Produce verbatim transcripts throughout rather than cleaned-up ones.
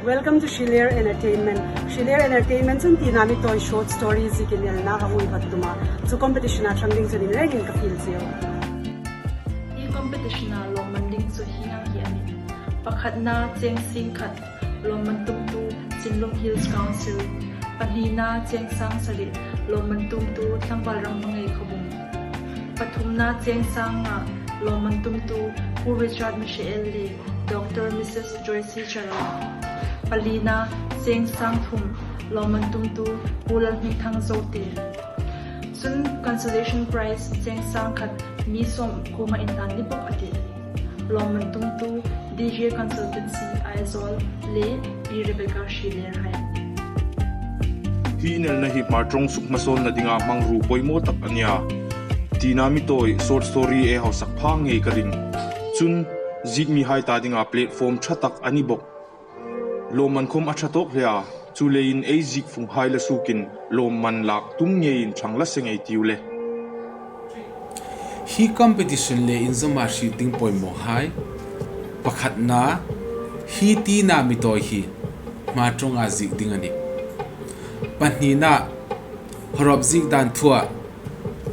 Welcome to Shiler Entertainment. Shiler Entertainment chun Tina Mi Tawi short story ziek inelna a hung inhawt tum a. Chu competition-a ṭhang ding chun inrengin ka fiel cheu. Hi competition-a lawmman ding chu hieng ang hi a nih. Pakhatna, cheng sing khat, lawmman tumtu Chinlung Hills Council. Pahnina, cheng sang sari, lawmman tumtu Tlangval Rangmangai Khawbung. Pathumna, cheng sang nga, lawmman tumtu Pu Richard Michel le Doctor Missus Joyce Chara. Palina, cheng sang thum, lawmman tumtu Pu Lalhmingthang Zote. Chun consolation prize cheng sang khat mi sawm kuoma inhlan ni bawk a tih. Lawmman tumtu D J Consultancy Aizawl le Pi Rebecca Shiler hai. Hi inelna hi Hmar ṭawng sukhmasawnna dinga hmangruo poimaw tak a nih a. Tina Mi Tawi short story ei hausak pha ngei ka ring. Chun ziek mihai ta dinga platform ṭha tak a ni bawk. Lawmman khawm a ṭha tawk hle a, chuleiin ei ziek funghai la sukin lawmman lak tum ngeiin ṭhang la se ngei ei tiu le. Hi competition le inzawma hriet ding poimawhai. Pakhatna, hi Tina Mi Tawi hi Hmar ṭawnga ziek ding a nih. Pahnina, Hawrop ziek dan thua,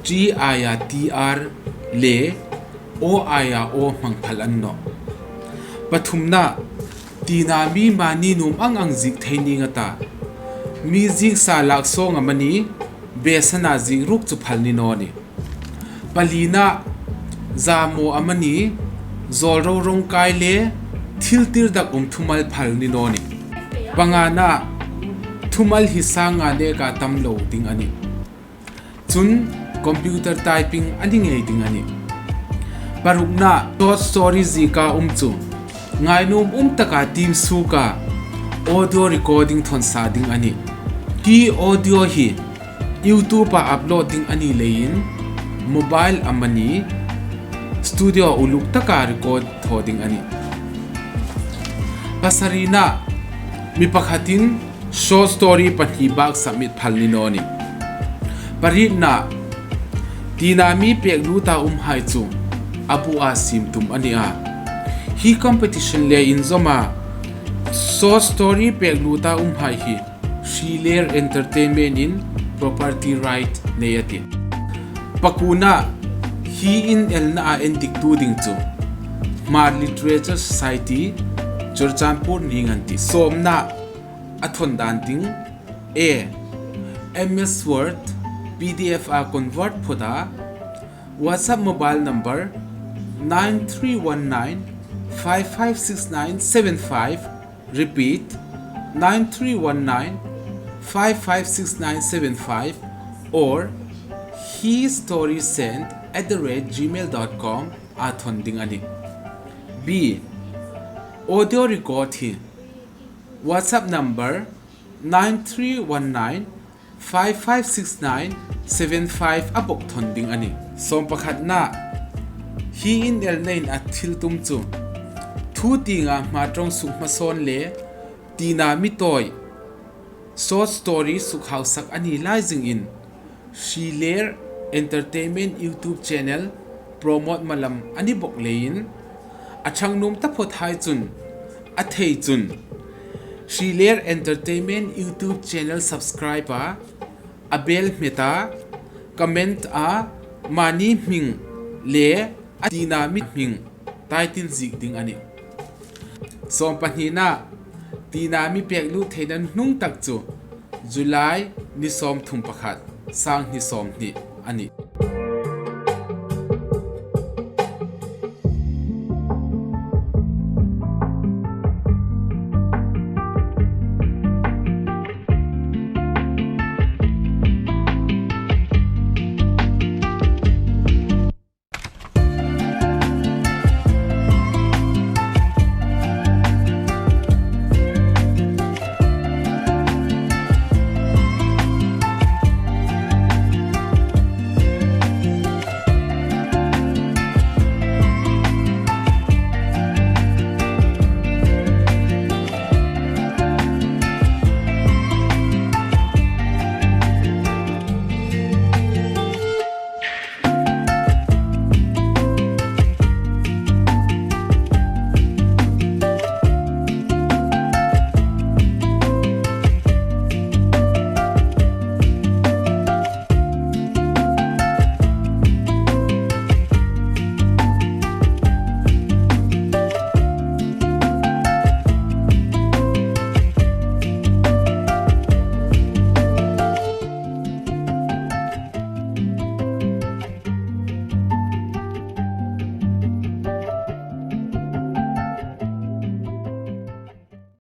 T I a T R le O I a O hmang phal a ni nawh. Pathumna, Tina mi mani nuom ang ang ziek thei ning a ta. Mi ziek sa lak sawng amani, besana ziek ruok chu phal ni naw nih. Palina, zamaw amani, zawlro rawngkai le thil tirdakum thumal phal ni naw nih. Pangana, thumal hi sang nga neka tam lo ding a nih. Chun computer typing a ni ngei ding a nih. Parukna, short story zieka um chu ngainuom um taka tiem suoka audio recording thawn sa ding a nih. Hi audio hi YouTube-a upload ding a ni leiin mobile amani studio uluk taka record thaw ding a nih. Pasarina, mi pakhatin short story pahni bak submit phal ni naw nih. Parietna, Tina mi pek luta umhai chu a bua siem tum a ni a. Hi competition le inzawma short story pek luta umhai hi Shiler Entertainment-in property right nei a tih. Pakuona, hi inelna a endiktu ding chu Hmar Literature Society, Churachandpur ning an tih. Sawmna, a thawn dan ding. A, M S Word, P D F a convert phawt a. WhatsApp mobile number nine three one nine five five six nine seven five. Repeat, nine three one nine five five six nine seven five or historysent at the rate gmail dot com a thawn ding a nih. B, audio record hi WhatsApp number nine three one nine five five six nine seven five a bawk thawn ding a nih. Sawmpakhatna, hi inelnain a thil tum chu thu tienga Hmar ṭawng sukhmasawn le Tina mi tawi short story sukhausak a ni lai zingin Shiler Entertainment YouTube channel promote malam a ni bawk leiin a ṭhang nuom taphawthai chun a thei chun Shiler Entertainment YouTube channel subscribe a, a bell hmet a, comment a, mani hming le a Tina mi hming title ziek ding a nih. Sawmpahnina, Tina mi pek lut theina hnung tak chu July ni sawmthum pakhat, sanghni sawmhni a nih.